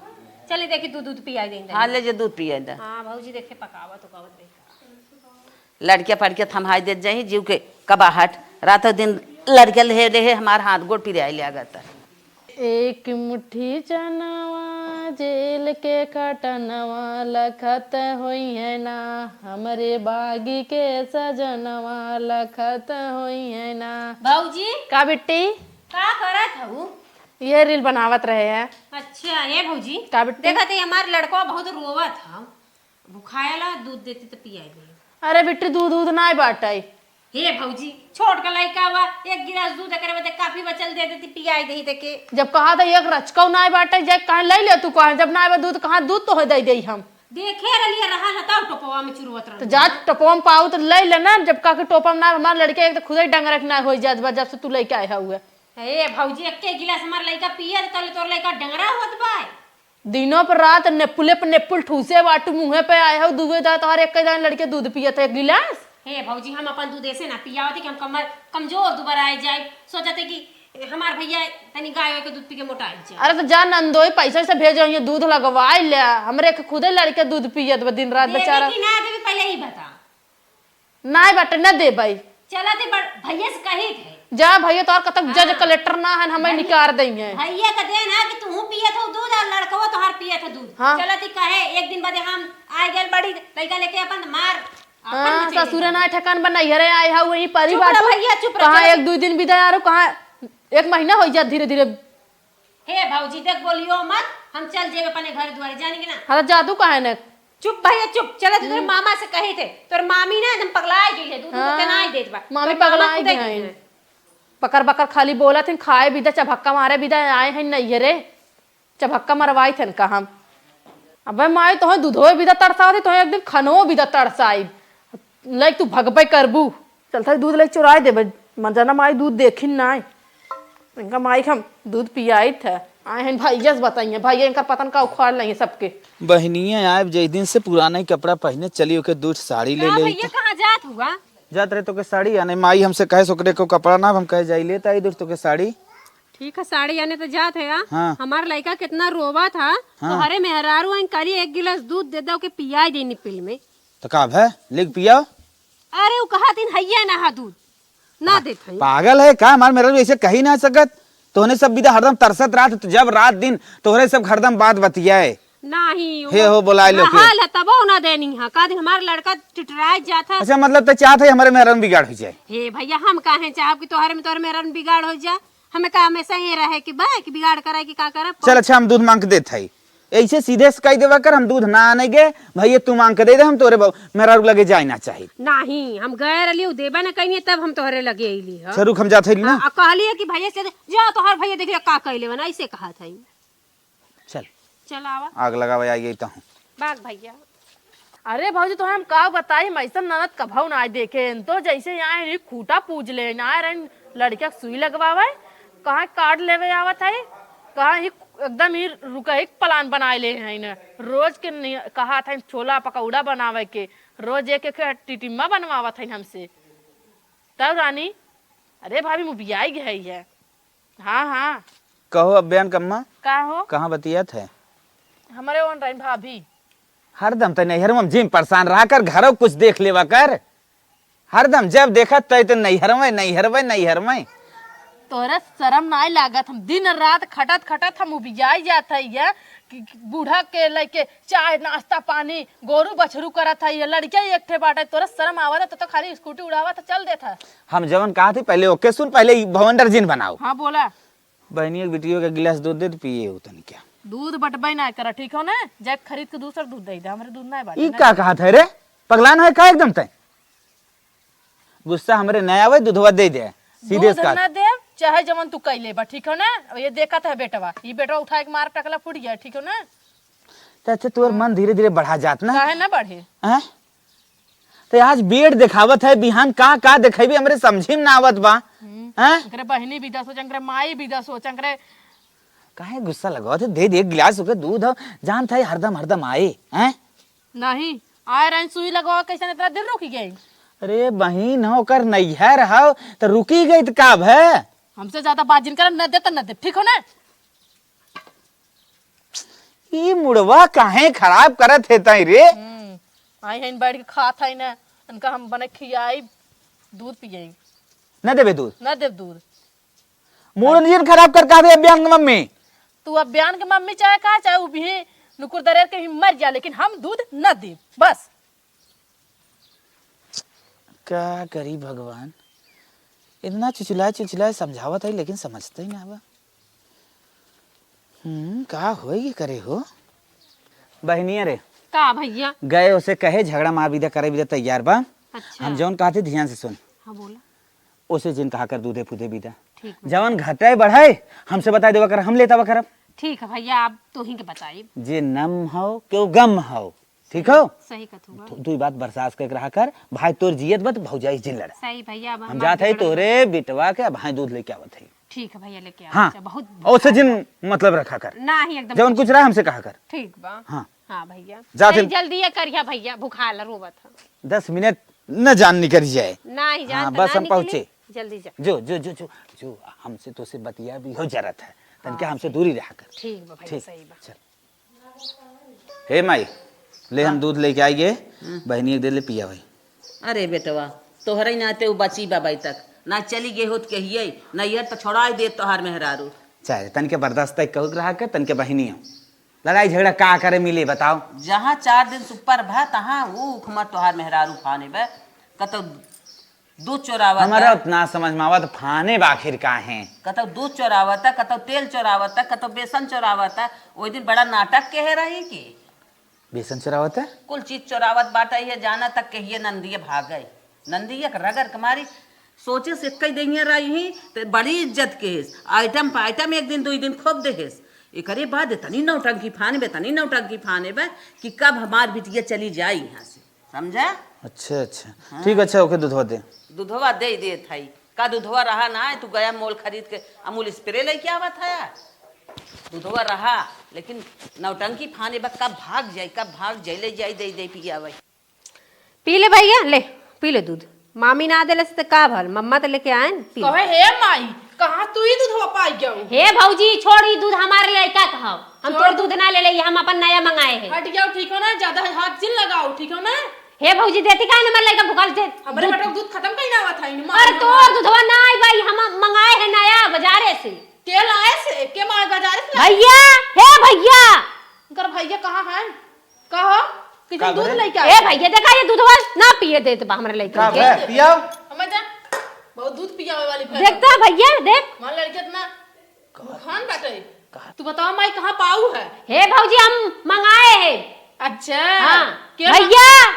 चले देखी दूध, दूध पियाई दे। हाँ, ले जो दूध पियाई दे। हाँ, भौजी देखे पकावत उकावत देखा। लड़किया पढ़ के थम्हाई देत जाई, जीव के कबाहट। रातों दिन लड़के ले, ले हमार हाथ गोड़ पिराई ले आगत। एक मुट्ठी चनवा जेल के खटनवा लखत होइहैं ना, हमरे बागी के सजनवा लखत होइहैं ना। भौजी, का बिट्टी? का करत हऊ? ये reel बनावत रहे हैं। अच्छा, हे भौजी, का बिट्टी? देखत है हमार लड़कवा बहुत रोवत ह, भुखायला दूध देती त पियाई दे। अरे बिट्टी, दूध दूध नाय बाटै। हे भौजी, छोट का लइका बा, एक गिलास दूध एकरे बदे काफी बचल दे देती, पियाई देही देके। जब कहा था एक रचकौ नाय बाटै, जे कहाँ लइ ले तू, कहाँ जब नाय बा दूध, कहाँ दूध तो है दे देही हम। देखे रहलिए रहल ह, तब टोपवा में चुरवत रहल। तो जा टोपवा में पाऊ तो लइ ले ना, जब कहा के टोपवा में ना, हमार लड़के एक तो खुदे डंगरक ना होइ जात बा, जब से तू लइके आए हुए। हे भौजी, एक्के गिलास हमार लइका पिए त तले तोर लइका डंगरा होत बा। दिनों पर रात नेपुले पर नेपुल ठूसे बाटू, मुँहे पे आए हो, दुबे दाँत तोहर एक दान लड़के दूध पियत है एक गिलास। हे भौजी, हम अपन दूध ऐसे ना पियावत है कि हम कमर, कमजोर दुबराए जाए। सोचत है कि हमार भैया तनी गाय के दूध पी के मोटाए जाए। अरे तो जा नंदोई, पैसा से भेजो, ये दूध लगवाए ले, हमरे के खुदे लड़के दूध पियत बा दिन रात देबे बेचारा। कि ना देबे, पहले ही बता। नाय बाटे, न देबै। चला ती बड़-, भैया से कही थे। जा भैया, तोहर कतक जज हाँ। कलेक्टर ना हन, हमें भैया, निकार देइहैं। भैया का देन है कि तू पियत हो दूध और लड़कवा तोहार पियत है दूध। हाँ। चला ती कहे, एक दिन बदे हम आए गए बड़ी लइका लेके अपन मार, अपन हाँ, मचे ससुरे देबे। ना ठेकान बा, नैहरे आए हा, वहीं परी चुप रह बाटू। भैया, चुप रह, कहाँ चला एक ती। दू दिन बिदा आरू, कहाँ एक महीना होइ जात धीरे धीरे। हे भौजी, देख, बोलियो मत, हम चल जेबे अपने घर दुआरे, जानी कि ना? हाँ, तो जादू काहे न? चुप भैया, चुप। चला ती तोरे हम्म। मामा से कही थे, तोर मामी ना एकदम पगलाए गई है, दूध हाँ, तो नाय देत बा। मामी तोर मामा पगलाए खुदे गई गई हैं। हैं। बकर बकर खाली बोलत हैं, खाए बिदा, चभक्का मारे बिदा आए हैं नैहरे, चभक्का मरवाई थे इनका हम। अबे माई, तोहे दूधो बिदा तरसावत है, तोहे एक दिन खनो बिदा तरसाई। लइके तू भगबे करबू। चलता दूध लइके चुराए देबे। मर जाना माई, दूध देखिन नाय। इनका माई के हम दूध पियाइत है। आए हैं भैया से बताइए, भैया इनका पतन का उखाड़ लेंगे सबके। बहिनिया आए जय दिन से पुराना ही कपड़ा पहने चली, ओके दूध साड़ी ले का ले। भैया, कहाँ जात हुआ? जात रहे तोके साड़ी आने, माई हमसे कहे सोकरे को कपड़ा ना, हम कहे जाई लेत आई दूध तोके साड़ी। ठीक है, साड़ी आने तो जात है। हाँ। हमार लइका कितना रोवा था, हाँ। तोहरे मेहरारू आइन काली एक गिलास दूध दे दो के पियाई देनी पिल में। तो का भे, लेके पियाओ। अरे, उ कहा दिन हैया ना हा दूध, ना पा-, देत हई। पागल है का? हमार मेहरारू ऐसे कही ना सकत। तोहने सब बिदा हरदम तरसत रात, तो जब रात दिन तोहरे सब हरदम बात बतियाए। नाही, हे वो हो, बोलाए लो के। हाल है, तबो ना देनी हा। का दिन हमार लड़का टिटराए जात है। अच्छा, मतलब तो चाहत है हमारे मेहरारू में बिगाड़ हो जाए। हे भैया, हम काहे चाहब कि तोहरे में, तोहरे मेहरारू में बिगाड़ हो जाए? हमें का हमेशा ये रहे कि बा, कि बिगाड़ कराए कि का करब? चल अच्छा, हम दूध मांग के देत हई। ऐसे सीधे से कह देवा कर, हम दूध ना आने गे, भैया तू मांग के दे दे, हम तोरे बा-, मेहरारू लगे जाए ना चाहित। नाही, हम गए रहली, उ देबे ना कहीं, तब हम तोहरे लगे अइली ह। अच्छा रुक, हम जात हई ना। आ, आ कहली है कि भैया से दे, जा तोहर भैया देखिए का कहले बना, ऐसे कहा था। चल। चल आवा। आग लगावे आई गई तो। बाग भैया। अरे भौजी, तोहे हम का बताई, हम ऐसन ननद कभऊ ना देखे। तो जैसे यहाँ ही खूटा पूज ले, ना रही लड़किया के सुई लगवावे, कहाँ card लेवे आवत है, कहाँ ही एकदम ही रुके ही plan बनाए ले हैं न। रोज के नि-, कहा था छोला पकौड़ा बनावे के, रोज एक एक टिटिम्मा बनवावत है हमसे। तब रानी, अरे भाभी, मुबियाई गई है। हाँ, हाँ। कहो अब बयान कम्मा। का हो? कहाँ बतियात है? हमरे ओन रही भाभी। हरदम तै नैहर में जिम परेशान रहा कर, घरों कुछ देख लेवा कर। हरदम जब देखत तै तो नैहर में, नैहर में, नैहर में। तोरा शरम नाय लागत? हम दिन रात खटत खटत हम उबियाई जात है ये कि बूढ़ा के लइके चाय, नाश्ता, पानी, गोरू बछरू करत है, ये लड़के एक ठे बाटे, तोरा शरम आवत है? तो, तो खाली स्कूटी उड़ावत है, चल देत है। हम जवन कहा थी पहले ओके सुन, पहले ई भवंडर जिन बनाओ। हाँ, बोला। बहनी, एक बिटियो के गिलास दूध दे, तो पिए हो तनी क्या। दूध बटबे ना करा, ठीक हो ना? जाके खरीद के दूसर दूध दे दे, हमरे दूध ना बाटे ई ना। का कहा था रे? पगलान है का एकदम तय? गुस्सा हमरे नया आवे, दूधवा दे दे, सीधे दूध से कहा। ना दे, चाहे जवन तू कह लेबा, ठीक हो ना? अब ये देखत है बेटवा, ये बेटवा उठा के मार टकला फूट गया, ठीक हो ना? तो अच्छा, तोर मन धीरे-धीरे बढ़ा जात ना। काहे ना बढ़े? हैं? तो आज बेड देखावत है, बिहान का, का देखेबे, हमरे समझी में ना आवत बा। हम्म। हैं? एकरे बहिनी बिदा सोच, एकरे माई बिदा सोच, एकरे काहे गुस्सा लगावत है? दे दे एक गिलास ओके दूध हो, जानत है हरदम, हरदम आए, हैं? नहीं, आए रहन सुई लगवा, कैसे इतना देर रुक गई? अरे बहिन हो, ओकर नैहर हो, तो रुकी गई तो का भे? हमसे ज्यादा बात जिन कर, न दे तो न दे, ठीक हो ना? ई मुड़वा काहे खराब करत है ताई रे? हम्म, आई हैं बैठ के खात है ना, इनका हम बने खियाई, दूध पियाई। न देबे दूध? न देब दूध। मूड जिन खराब कर कहा दे अभियान के मम्मी। तू अभियान के मम्मी चाहे कहा, चाहे उ भी नुकुर दरेर के भी मर जा, लेकिन हम दूध न देब, बस। का करी भगवान, इतना चुचुलाए चुचुलाए समझावत है, लेकिन समझते ही ना बा। हम्म, का होई के करे हो? बहनिया रे। का भैया? गए उसे कहे झगड़ा मार बिदा करे बिदा तैयार बा। अच्छा। हम जौन कहते ध्यान से सुन। हाँ, बोला। उसे जिन कहा कर दूधे फूधे बिदा। ठीक बा। जवन घटे बढ़े, हमसे बताई देवा कर, हम लेता बा करब। ठीक है भैया, आप तो ही के बताई। जे नम हो, केहू गम हो, ठीक हो? सही कहत हुआ। दु-, दुई बात बर्दाश्त करके रहा कर, भाई तोर जियत बा त भौजाई जिन लड़ा। सही भैया, अब हम हमार जात है बिगड़ल तोरे बिटवा के, अब भाई दूध लेके आवत है। ठीक है भैया, लेके आओ। हाँ, अच्छा, बहुत, बहुत ओसे जिन मतलब रखा कर। ना ही एकदम जवन कुछ रहा हमसे कहा कर। ठीक बा। हाँ। हाँ भैया। जा तनी फिर। जल्दी ये करिया भैया, भुखाल रोवत है। दस मिनट न जान निकल जाए। ना ही जान हाँ, त बस ना हम निकली। पहुँचे। जल्दी जा। जो, जो, जो, जो, जो, हमसे तो से बतिया भी हो जरत है। तनिके हाँ, हमसे सही। दूरी रहा कर। ठीक बा भैया, ठीक। सही बा। चल। हे माई, ले हम हाँ। दूध लेके आई गे, हम्म। बहनी एक दे ले पिया भाई। अरे बेटवा, तोहरे नाते उ बची बा अबे तक, ना चली गए होत कहिए, नैहर त छोड़ाई देत तोहार मेहरारू। चाहे तनिके बर्दाश्त तक कहू रहा के, तनिके बहनी हो। लड़ाई झगड़ा का करे मिले बताओ? जहाँ चार दिन सुपर भा, तहाँ ऊ उखमा तोहार मेहरारू फाने बे। कतौ दूध चोरावत हमारा है। उतना समझ में आवत, फाने बा आखिर काहे? कतौ दूध चोरावत है, कतौ तेल चोरावत है, कतौ बेसन चोरावत है। ओई दिन बड़ा नाटक केहे रही कि बेसन चोरावत है? कुल चीज चोरावत बाटे, ये जाना तक कहिए नंदिये भागे। नंदिये के रगर के मारी सोचे से कई देहिया रही ही, ते बड़ी इज्जत केहेस। आइटम पे आइटम एक दिन, दुई दिन खूब देहेस। एकरे बाद इतनी नौटंकी फाने बे, इतनी नौटंकी फाने बे कि कब हमार बिटिया चली जाई यहाँ से, समझा? अच्छा, अच्छा। हाँ। ठीक, अच्छा, ओके, दूधवा दे। दूधवा दे देत हई। का दूधवा रहा ना है, तू गया मोल खरीद के अमूल स्प्रे लेके आवत है। दूधवा रहा, लेकिन नौटंकी फाने बा, कब भाग जाई, कब भाग जाई, ले जाई, दे दे पियावे। पी ले भैया, ले, पी ले दूध। मामी ना देले से त का भल, मम्मा त लेके आए न, पी ले। कहे, "हे माई, कहाँ तू ई दूधवा पाई गयो?" हे भौजी, छोड़ ई दूध, हमारे लइका कहव। हम छोड़। तोर दूध ना ले ले, हम अपन नया मंगाए हैं। हट जाओ, ठीक हो ना? ज्यादा हाथ जिन लगाओ, ठीक हो ना? हे भौजी, देती काहे न हमारे लइका भुखाल से? हमरे दूध। बेटा के दूध खत्म कहीं ना आवत है, इनमें अरे मार तोर दूधवा ना आई भाई, हम मंगाए हैं नया बाजारे से। के लाए से? के मार बाजारे से लाए? भैया, हे भैया। उनकर भैया कहाँ है? कहो, किचन का दूध बोले? लेके ए आओ। भैया, देखा ये दूधवा ना पिए देत बा हमरा लइकन का के। बे, पियाओ। हमें जा, बहुत दूध पियावे वाली भैंस। देखता भैया, देख। हमार लड़की इतना भुखान बाटे। का? तू बताओ माई, कहाँ पाऊ है? हे भौजी, हम मंगाए हैं। अच्छा। हाँ। के भैया,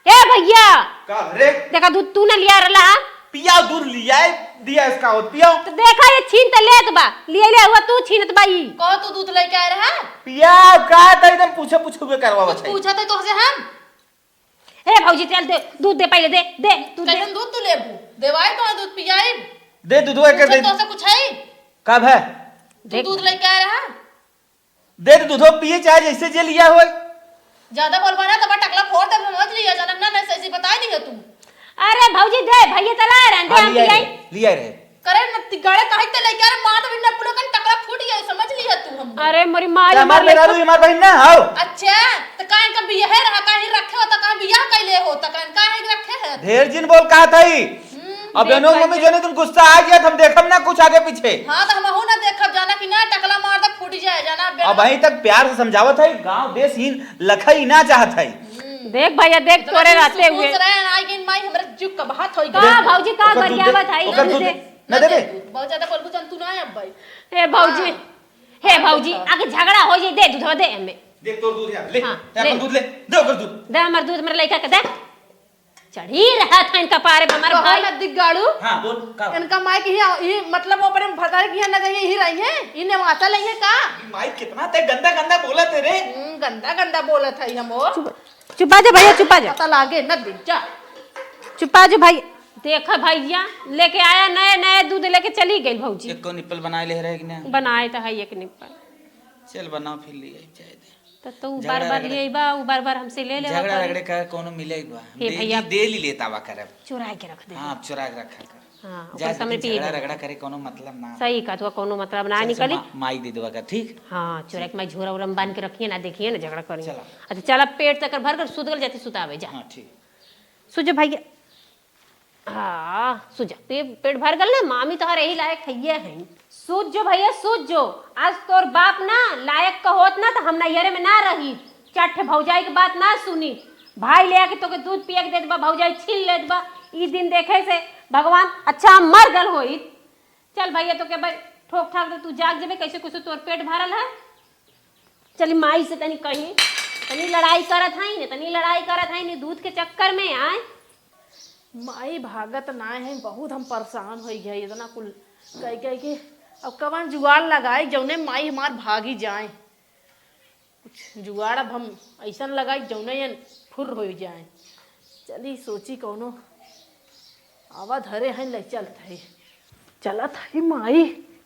ए भैया। का रे? देखा दूध तू ना लिया रहला हा? पियाओ, दूध लियाए दिया इसका होत, पियाओ। तो देखा ये छीन त लेत बा, लिए ले हुआ तू छीनत बा ई। कहो तू दूध लेके आए रहा? पियाओ, का त एकदम पूछे पूछे हुए करवावत कुछ है। पूछा था तोहसे हम? ए भौजी, चल दे, दूध दे पहिले, दे, दे, दूध दे। कैसन दूध तू लेबू? देवाई तो दूध पियाई। दे दूधवा कर पूछा दे। तोहसे कुछ है? का भे? तू देख। दूध लेके आए रहा? दे दे दूधो पिए, चाहे जैसे जे लिया होय। ज्यादा बोलबा ना, तब टकला फोड़ देब, समझ लिया, जाना ना, ना, ऐसे, ऐसे बताई नहीं है तू। अरे भौजी, दे, भैया चला रहे हैं, दे, हाँ, हम लिया पियाई। रहे, लिया रहे। करे न, तिगाड़े कहीं ते लेके, अरे मार देबी ना, पुलो कन टकला फूट गया, समझ लिया तू हम। अरे मोरी माँ, ते हमार हमार मेहरारू, लइका। हमार बहिन ना हो। अच्छा, तो काहे का बियाह रहा, काहे रखे होता, काहे बियाह कैले होता, काहे, काहे रखे है? ढेर जिन बोल कहा था ही। हम्म, अब देख एनो भाई मम्मी के। जोने तुम गुस्सा आ गया, हम देखब ना कुछ आगे पीछे। हाँ, तो हमहू ना देखब, जाना कि ना टकला मार दे फूट जाए, जाना बे-, अब वहीं तक प्यार से समझावत है, गांव देश ही लखई ना चाहत है। हम्म। देख भैया, देख इतना तोरे दिन रहते सुकून हुए। से रहे, आई गेन माई, हमरे जुग का बात होई का गया। भौजी का ओकर दूध दे, गरियावत है, ओकर दूध दूध दे। दे। ना ना दे दे। दे, बहुत ज्यादा बोलबू जन तू ना अब भाई। हे भौजी, हाँ। हे हाँ, भौजी, देखो। आके झगड़ा हो जाई, दे दूधवा दे हमें। देख तोर दूध है, ले, हाँ, ते ले। अपन दूध ले, दे ओकर दूध। दे हमर दूध, हमरे लइका के दे। चढ़ी रहा था इनका पारे पे, हमारे कहो भाई। ना दिग्गाड़ू। हाँ, बोल, का? इनका माई की ही, ही, मतलब, वो अपने भतारे की यहाँ ना जाइए, ही रही है, इन्हें वहाँ चलेंगे का? ये माई कितना ते गंदा, गंदा बोला तेरे। हम्म, गंदा, गंदा बोला था ये हम वो। चुप, चुपा जा भैया, चुपा जा। पता लागे ना दिख जा। चुपा जा भाई। देखा भैया, लेके आया नया, नया दूध लेके चली गई भौजी। एक को निप्पल बनाए ले रहे कि ना? बनाए तो है एक निप्पल। चल बनाओ, फिर ले आई, जाए दे। तो, तो उ झगड़ा बार-बार रगड़े। ले बा, उ बार-बार हमसे ले लेवा झगड़ा करी। रगड़े का कोनो मिले बा। हम हे दे भैया। दी, दे ली लेता बा करब। चुराए के रख दे। हाँ, चुरा के रखा कर। हाँ, जा ओकर सामने दे, पिए झगड़ा दे। रगड़ा करे कोनो मतलब ना। सही कहा, तो कोनो मतलब ना चल, चल, निकली। मा-, माई दे देवा कर, ठीक? हाँ, चुरा के माई झोरा उरा में बांध के रखिए ना, देखिए ना, झगड़ा करी। चला। अच्छा, चला, पेट तक भर कर सुत गल जाती, सुतावे जा। हाँ, ठीक। सुजो भैया। हाँ, सुजा, पे-, पेट भर गल ना, मामी तोहर यही लायक हइये हैं। सूझ जो भइया, सूझ जो। आज तोर बाप ना लायक का होत ना, त हम नैहरे में ना रही। चार ठे भौजाई के बात ना सुनी। भाई ले आके तोके दूध पिया के देत बा, भौजाई छीन लेत बा। ई दिन देखे से भगवान अच्छा मर गल होइत। चल भइया, तोके भाई ठोक ठाक दे, तू जाग जेबे, कैसे कुछ तोर पेट भरल है। चली माई से तनी कही, तनी लड़ाई करत हई ने, तनी लड़ाई करत हई ने, दूध के चक्कर में आए। माई भागत ना है, बहुत हम परेशान होइ गए इतना कुल कह कह के। अब कवन जुगाड़ लगाए जौने माई हमार भागी जाए। कुछ जुगाड़ अब हम ऐसन लगाई जौने यन फुर्र होइ जाए। चली सोची कौनो आवा धरे हैं, ले चलत है। चलत है माई,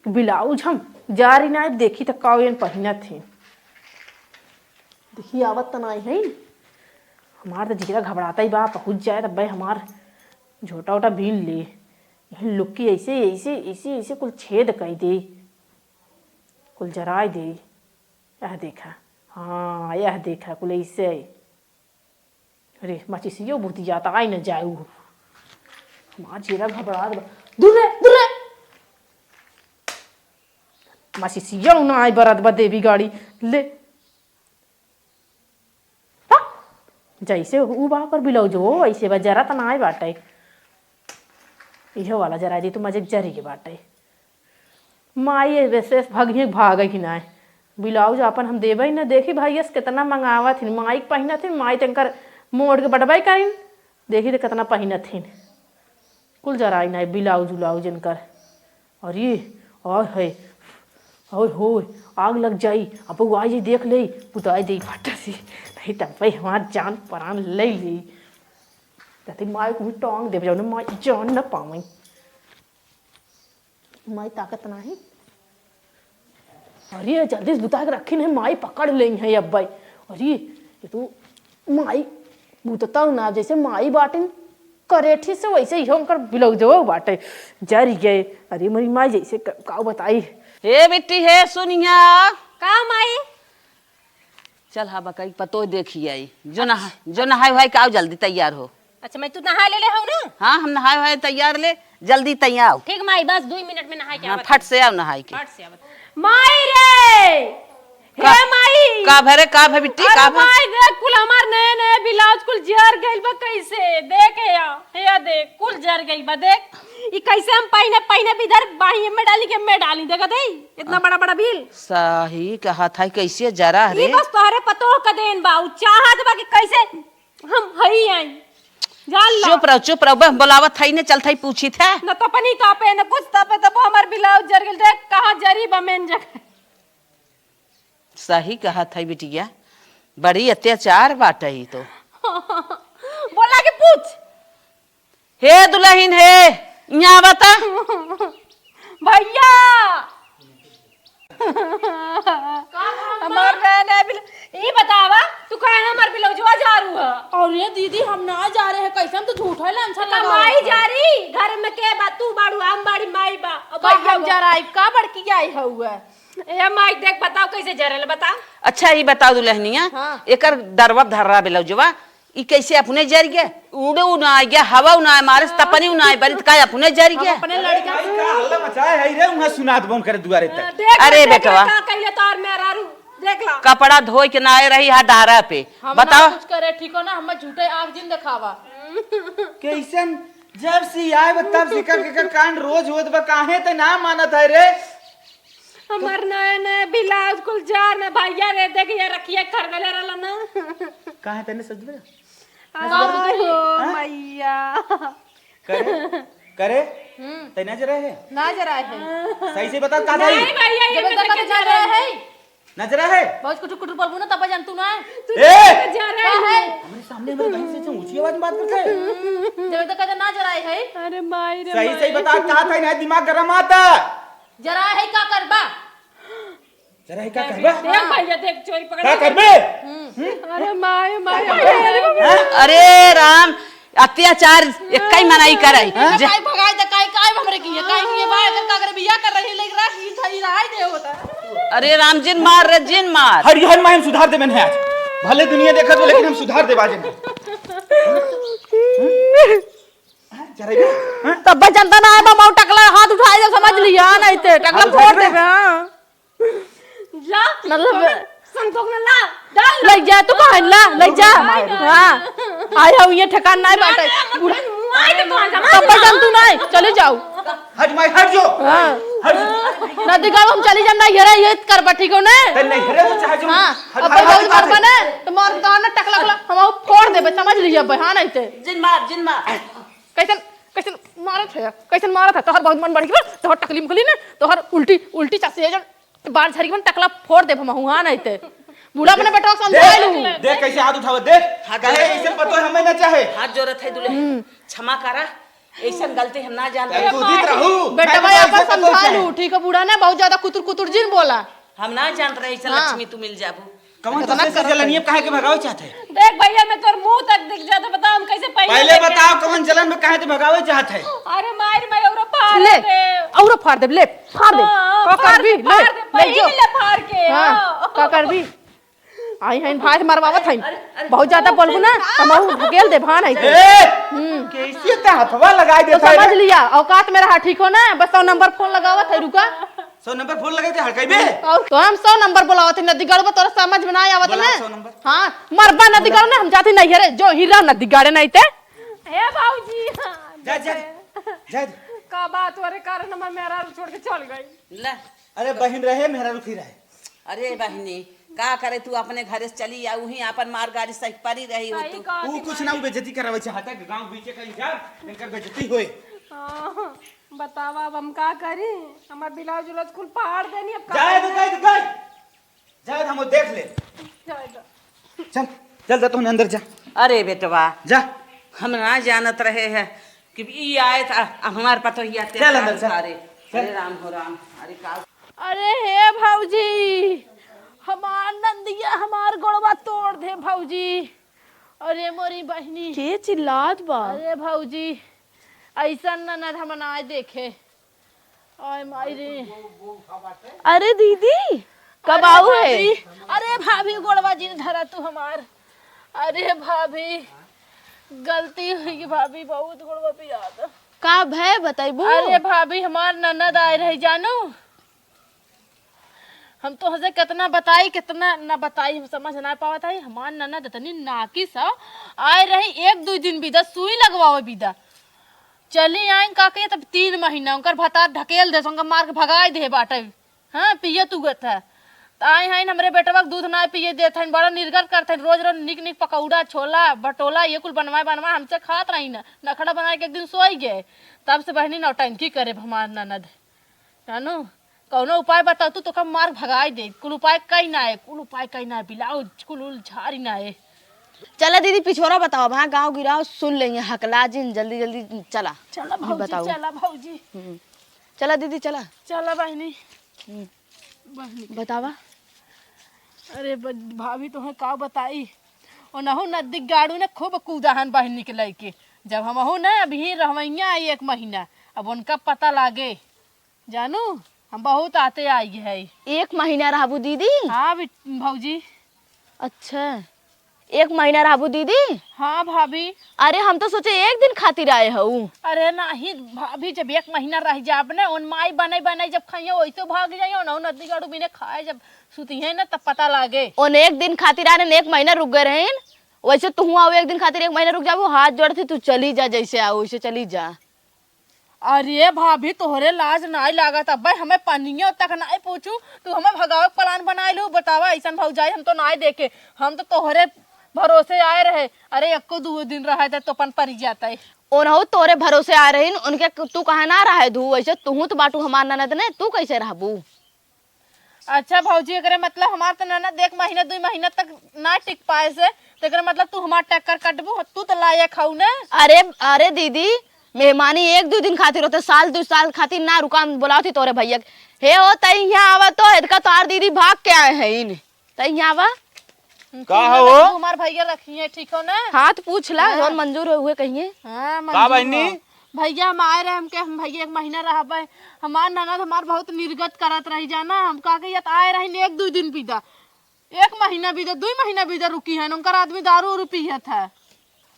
ब्लाउज हम जा रही ना, देखी त का यन पहिनत है। देखी आवत त नाई है। हमार त जिगरा घबराता ही बा, पहुँच जाए तब हमार झोटा ओटा बीन ले। यही लुक्की ऐसे, ऐसे, ऐसे, ऐसे कुल छेद कई दे, कुल जराई दे। यह देखा, हाँ, यह देखा, कुल ऐसे। अरे, माचिसियो बुतियात, आई न जाए उ। हमार जिगरा घबरात बा। दूर रे, दूर रे। माचिसियो ना आई बरत बा देवी गाड़ी। ले। हाँ? जैसे उ बा ओकर ब्लाउज, वो ऐसे बा, जरा त ना आई बाटे। इहो वाला जरा दी, तू मजे जरी के बाटे। माई, ये वैसे भगिए भागे कि नाय। ब्लाउज आपन हम देबे न, देखी भाई, यस कितना मंगावत हिन, माई के पहिनत हिन, माई तनकर मोड़ के बटबे करिन, देखी त कितना पहिनत हिन। कुल जराई नाय ब्लाउज उलाउज इनकर। अरे, आय है, ओए होए, आग लग जाई, अब वो आई देख ले, बुताई दे फट से, नहीं तब भाई हमार जान परान ले ले। कहते माई को भी टांग दे, जौन माई जान न पावे। माई ताकत नाही। अरे, जल्दी से बुता के रखी नहीं, माई पकड़ लेई है अब भाई। अरे, ये तो माई बुतता ना, जैसे माई बाटिन करेठी से वैसे ही उनकर ब्लाउजवा बाटे। जरी गए। अरे, मोरी माई जैसे क-, काऊ बताई। हे बिट्टी, हे सुनिया। का माई? चल, हाँ, बकई पतोह देखी आई। जो नहा-, जो नहाए हुआए के आओ, जल्दी तैयार हो। अच्छा, मैं तू नहा ले ले हऊ ना? हाँ, हम नहाए हुआए तैयार ले, जल्दी तैयार आओ। ठीक माई, बस दुई मिनट में नहाए के हाँ, आवत फट है। से आओ नहाए के। फट से आवत। माई रे! का, हे माई! का भरे, का भे बिट्टी, अरे का भे? माई देख, कुल हमार नए नए ब्लाउज कुल जर गइल बा, कैसे? देख या, या देख, कुल जर गइल बा, देख। ई कैसे हम पहिने, पहिने भी इधर बाही में डाली के में डाली, देखा दे, इतना बड़ा बड़ा बिल। सही कहा था, कैसे जरा ई रे? बस तोहरे पतोह का देन बा, उ चाहत बा कि कैसे हम हई आई। जान ला। चुप रहो, चुप रहो, बस बोलावत है, ने चलत है, पूछी थे। न तो पनी तापे, न कुछ तापे, तब हमार ब्लाउज जर गेल। देख, कहाँ जरी बा मेन जगह। सही कहत है बिटिया, बड़ी अत्याचार बाटे ई तो। बोला के पूछ। हे दुलहिन हे, इहाँ आवा त। भइया। हमार नया नया बिल-, ई बतावा, तू काहे हमार ब्लाउजवा झारू ह? अरे दीदी, हम ना जा रहे हैं, कैसे हम तो झूठा लांछन तो लगावत कमाई है। जा रही, घर में के बा, तू बाड़ू, हम बाड़ी, माई बा, अब का भइया हम बा। जराइब, का बड़की आई हउआ? ए माई, देख, बताओ कैसे जरल, बताओ। अच्छा, ई बताओ दुलहनिया, हाँ। एकर दरवा धर्रा ब्लाउजवा, ई कैसे अपने जर गया? उड़े उ ना आ गया, हवा उ ना आ मारे, हाँ। तपनी उ ना आ बरी, त का अपने जर हम गया? अपने लड़का भाई, का हल्ला मचाए है रे, उहाँ सुनात बन करे दुआरे तक। हाँ, देख, अरे देख, बेटवा। का कहिए तोर मेहरारू, देख ला। कपड़ा धोए के ना आए रही हा डहरा पे। हम बताओ। ना कुछ करे, ठीक हो ना, हम झूठे आँख जिन देखावा। कैसन, जब से आए बा, तब से का, का, का कांड रोज होत बा, काहे ते ना मानत है रे? हमार नया नया ब्लाउज कुल जार ना भइया रे, देख ये रखिए खरीदले रहला ना। काहे तने सज बे? आय हो हाँ? मैया। करे, करे, हम्म। तै ना जरा है? ना जरा है। सही से बता, का नहीं भाई, ये जब तक ना जरा है। ना जरा है? बहुत कुटुर कुटुर बोलबू ना, तब जानतू ना। तू ए! तो जरा का है। है? हमारे सामने हमारे बहन से ऊंची आवाज में बात करता है। जब तक ना जरा है। अरे माई रे सही, माई। सही बता, का था ना, दिमाग गरम आता। जरा है, का करबा? जरा ही का करबे? देख भैया, देख चोरी पकड़ का के। करबे? हम्म। अरे माय, माय, माय। हैं? अरे राम, अत्याचार एक्कई मनाई करे। हैं? जे काई भगाई त काई, काई हमरे की है, काई की है, भाई अगर का करे बियाह कर रही, लेकिन रात की धई रहाई दे होता। अरे राम, जिन मार रे, जिन मार। हरि हरि माय, हम सुधार देबे नहीं आज। भले दुनिया देखत हो, लेकिन हम सुधार देबे आज। आज तब जनता ना आए बा, मऊ टकला हाथ उठाए जब समझ लिया, नहीं ते टकला हाथ उठा फोड़ दे। देबे, हाँ। ला, मतलब संतोष में ला, डाल ला। लइ जा, तू कहाँ ला, लइ जा। हाँ। आए हो, ये ठिकान नहीं बाटे। ना, ना, बूढ़ा। मुँह आए तो कौन सा तब जन तू नहीं, चले जाओ। हट माई, हट जो। हाँ। हट जो। नदी गाँव हम चली जाम ना, ये रे, ये करबा, ठीक हो ने? ते नहीं, ये रे, तो चाहे जो हाँ, हट, अब हट, बहुत हट, करबा हट। ने, तो मार तो ना टकला, टकला, हम फोड़ देबे, समझ लिया बे, हाँ, नहीं ते। जिन मार, जिन मार। कैसन, कैसन मारत है, कैसन मारत है, तोहर बहुत मन बढ़ गया, तोहर टकली मुकली ने, तोहर उल्टी, उल्टी चासी है, जन बाल झरी के मन टकला फोड़ देब हमहू, हाँ, नहीं ते। बूढ़ा अपने बेटवा के समझा लू। देख कैसे हाथ उठावे, देख। हाथ कहे जोड़े। ऐसे पतो हमें ना चाहे। हाथ जोड़त है दुल्हन, हम्म। क्षमा करा, ऐसन गलती हम ना जान रहे। तू दित रहू। बेटवा मैं तो आपन ऐसे पतो समझा है। लू, ठीक है, बूढ़ा ने बहुत ज्यादा कुतुर कुतुर जिन बोला। हम ना जान रहे ऐसन हाँ। लक्ष्मी तू मिल जाबू। कौन इतना दूसरे से करत जलन है। ये काहे के भगावे चाहत है? देख भैया, मैं तोर मुंह तक दिख जाता, बता हम कैसे पहले पहले लेके बताओ, कौन जलन में काहे ते भगावे चाहत है? अरे मार, मैं औरो फाड़ ले, दे। औरो फाड़ दे, ले, फाड़ दे। हाँ, का फाड़ करबी? दे, ले, फाड़ दे, ले जो। पहले ले फाड़ के, हाँ, हाँ। का करबी? आई हैं, भाई मरवावत हैं। अरे, अरे, बहुत ज्यादा अरे, बोलबू ना, अरे, तो महू ढकेल दे, भान है। ए, हम्म। कैसे ते हथवा लगाई तो देता है? समझ लिया, औकात में रहा, ठीक हो ना? बस सौ नंबर फोन लगावत है, रुका। सौ नंबर फोन लगे थे, हड़काई बे। और तो हम सौ नंबर बोलावत है, नदीगढ़ में तोरा समझ में ना आवत बोला ना। सौ नंबर। हाँ, मरबा नदीगढ़ ना, हम जाती नहीं है रे, जो हीरा नदीगढ़ नहीं ते। हे बाबूजी, हाँ, जा, जा, जैसे। जा। का बात, तोरे कारण हमार मेहरारू छोड़ के चल गई। ले। अरे बहिन रहे, मेहरारू फिर रहे। अरे बहिनी, का करे, तू अपने घरे से चली आ, उहीं आपन मार गाड़ी सही परी रही हो सही तू। कहत ऊ कुछ ना, ऊ बेइज्जती करावे चाहता है, गांव बीचे कहीं जा, इनकर बेइज्जती होए। हाँ, बतावा अब हम का करी, हमार ब्लाउज उलाउज कुल फाड़ देनी, अब का जाए दो, करी? जाए दो, जाए। जाए दो, हम देख ले। जाए दो। चल, चल जा, तू अंदर जा। अरे बेटवा, जा। हम ना जानत रहे हैं कि ई आए था, हमार पतोहिया ते चल अंदर, चल। अरे, चल। अरे राम हो राम, अरे का अरे हे भौजी, हमार नंदिया हमार गोड़वा तोड़ दे भौजी। अरे मोरी बहिनी। के चिल्लात बा? अरे भौजी, ऐसन ननद हम नाय देखे। आय माई रे। अरे दीदी, कब अरे आऊ है? भाभी, अरे भाभी, गोड़वा जिन धरा तू हमार। अरे भाभी, गलती हुई भाभी, बहुत गोड़वा पिरात। का भय बतैबू? अरे भाभी, हमार ननद आए रही जानू। हम तोहसे केतना बताई, केतना ना बताई, हम समझ ना पावत हई। हमार ननद इतनी नाकिस हौ, आए रही एक दुइ दिन बिदा, सुई लगवावे बिदा। चली आइन का कहिए तब तीन महीना, उनकर भतार ढकेल देस, उनका मार के भगाई दे बाटे। हाँ, पियत उगत है। त आए हइन हमरे बेटवा के दूध ना पिए देत हइन, बड़ा निरगत करत हइन, रोज रोज निक निक पकौड़ा, छोला, भटोला, ये कुल बनवाए बनवाए हमसे खात रही न, नखड़ा बनाए के एक दिन सोई गए। तब से बहिनी नौटंकी करे हमार ननद। जानू, कौनो उपाय बताओ तू, तोका मार भगाई दे। कुल उपाय कई ना है, कुल उपाय कई ना है, ब्लाउज कुल उल झारी ना है। चला दीदी, पिछोरा बताओ, वहाँ गाँव गिराव सुन लेंगे, हकला जिन, जल्दी जल्दी चला। चला अभी भौजी, बताओ। चला भौजी। हम्म। चला दीदी, चला। चला बहिनी। हम्म। बहिनी के बतावा। अरे ब-, भाभी तोहे का बताई, ओनहु नदी गाड़ू ने खूब कूदा हन बहिनी के लइके। जब हमहू न अभी रहवैया आई एक महीना, अब उनका पता लागे। जानू, हम बहुत आते आई है। एक महीना रहबू दीदी? हाँ बिट-, भौजी। अच्छा, एक महीना रहबू दीदी? हाँ भाभी। अरे हम तो सोचे एक दिन खातिर आए हऊ। अरे नाही भाभी, जब एक महीना रह जाब न, उन माई बने बने जब खइयो वैसे भाग जाइयो न, नदी गाड़ू बिने खाए जब सुती है न तब पता लागे। उन एक दिन खातिर आए न, एक महीना रुक गए रहेन, वैसे तुहू आओ एक दिन खातिर, एक महीना रुक जाबू, हाथ जोड़त ही तू चली जा, जैसे आओ वैसे चली जा। अरे भाभी, तोहरे लाज नाई लागत? अब्बे हमें पनियो तक नाई पूछू, तू हमें भगावे के प्लान बनाए लू। बतावा, ऐसन भौजाई हम तो नाई देखे। हम तो तोहरे भरोसे आए रहे। अरे, एको दुओ दिन रहे त तोपन परी जाता है। ओनहु तोरे भरोसे आए रहीन, उनके तू कहे ना रहे दू, वैसे तुहू तो बाटू हमार ननद ने, तू कैसे रहबू? अच्छा भौजी, एकरे मतलब हमार त ननद एक महीना, दुई महीना तक ना टिक पाए से, त एकरे मतलब तू हमार टक्कर कटबू, तू त लायक हऊ ना। अरे, अरे दीदी, मेहमानी एक दुई दिन खातिर होते, साल दुई साल खातिर ना रुका, हम बोलावत ही तोरे भैया के। हे हो, तई यहाँ आवा तो, इनका तोहार दीदी भाग के आए हैं इन। तई यहाँ आवा। का हो? तू हमार भैया रखिए, ठीक हो ना? हाँ, तो पूछ ला, हाँ। जौन मंजूर हो, उहे कहिए। हाँ, का मंजूर बहिनी? हो। भैया हम आए रहे, हमके, हम भैया एक महीना रहबे। हमार ननद हमार बहुत निर्गत करत रही जाना, हम का कहियत आए रही एक दुई दिन बिदा, एक महीना बिदा, दुई महीना बिदा रुकी है, उनकर आदमी दारू उरू पियत है।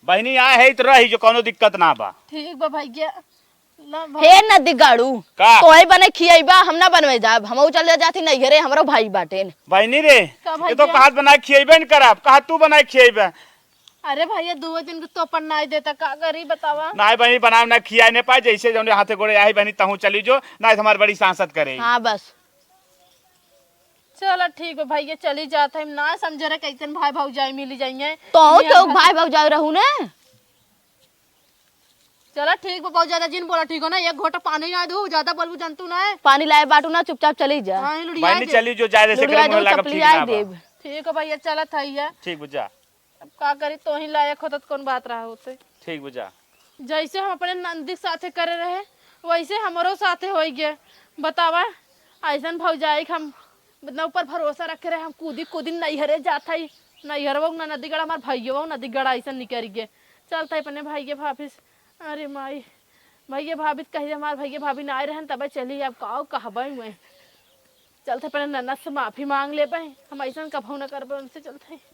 बहिनी आए है तो रही जो, कौनो दिक्कत ना बा। ठीक बा भैया। ना भाई। हे नदी गाड़ू, का? तोही बने खियैबा, हम ना बनवे जाब, हमहू चले जाती नैहरे, हमरो भाई बाटेन। बहिनी रे, का ये तो भैया? कहा बनाए खियैबे न करब, कहा तू बनाए खियैबे। अरे भैया, दुए दिन के तो अपन नाई देता, का करी बतावा? नाई बहिनी, बनाए ना खियाए ने पाए, जैसे जौने हाथे गोड़े आई बहिनी, तहूँ चली जो, नाई तो हमार बड़ी सांसत करे। हाँ बस। चला ठीक बा भैया, चली जात है, ना समझे रहे कैसन भाई भौजाई मिली जाइए। तो ये तो हम भाई भौजाई रहू ने। चला ठीक बा, बहुत ज्यादा जिन बोला, ठीक हो ना, एक घोटा पानी ना दू, ज्यादा बोलबू जानतू ना। पानी लाए बाटू ना, चुपचाप चली जा। हाँ, लुढ़िया बहिनी दे। चली जो, जाए दे, लुढ़िया सेकरे दे, मुँह लागब, ठीक चपलिया ना बा। देब। ठीक हो भैया, चलत है ये। ठीक बुझा। अब का करी, तोही लायक होत त कौन बात रहा होते। ठीक बुझा। जैसे हम अपने नंदी के साथे करे रहे, वैसे हमरो साथे होई गे। बतावा, ऐसन भौजाई के हम इतना ऊपर भरोसा रखे रहे, हम कूदी कूदी नैहरे जात हई। नैहरवो ना नदीगढ़, हमार भैयवो नदीगढ़ ऐसन निकल गे। चलत है अपने भैया भाभी से। अरे माई, भैया भाभी त कही हमार भैया भाभी ना आए रहन, तबे चली, अब काऊ कहबे हुए। चलत है अपने ननद से माफी मांग लेबे, हम ऐसन कभू ना करबे उनसे। चलत है।